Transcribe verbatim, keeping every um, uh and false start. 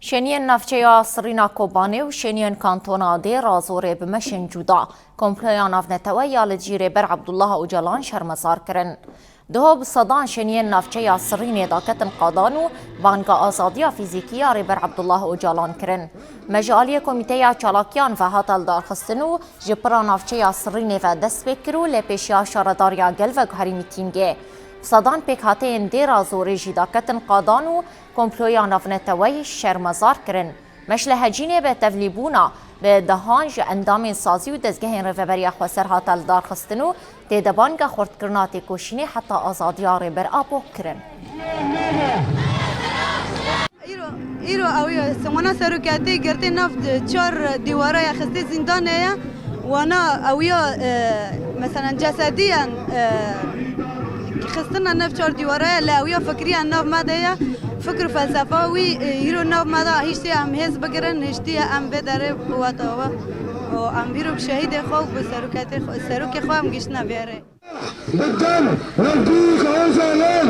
Şêniyên navçeya Sirîna Kobanê û şêniyên kantona Dêrazorê bi meşên cuda komploya navnetewe ya li dijî Rêber Abdullah Ocalan şermezar kirin. Diho bi sedan şêniyên navçeya Sirînê daketin qadan û banga azadiya fîzîkî ya Rêber Abdullah Ocalan kirin. Me ji aliyê Komîteya Çalakiyan ve hate lidarxistin û ji pira navçeya Sirînê ve dest pê kir û lê pêşiya şaredariya gel veguherî mîtîngê. Bi sedan pêkhateyên Dêrazorê jî daketin qadan û komploya navneteweyî şermezar kirin. Me ji li Hecînê bi tevlîbûna bi dehan ji endamên sazî û dezgehên Rêveberiya Xweser hate lidarxistin û têde banga xurtkirina têkoşînê heta azadiya Rêber Apo kirin. Îro, îro ew ya semana serokatê girtê nav di çar dîwara ya xistê zîndanê ye. Wana ew ya, e, meselen cesediyan, e, xistina nav çar dîwara ye, lê ew ya fikriyan nav me de ye. Fikr û felsefa wî, e, îro nav me de hiştê em hêz bigirin, hiştê em vê derê quweta we. Û em îro bi şehîdê xwe û bi serokatê xwe, serokê xwe em gihiştine vê rê. Bi dem Refikî Ocalan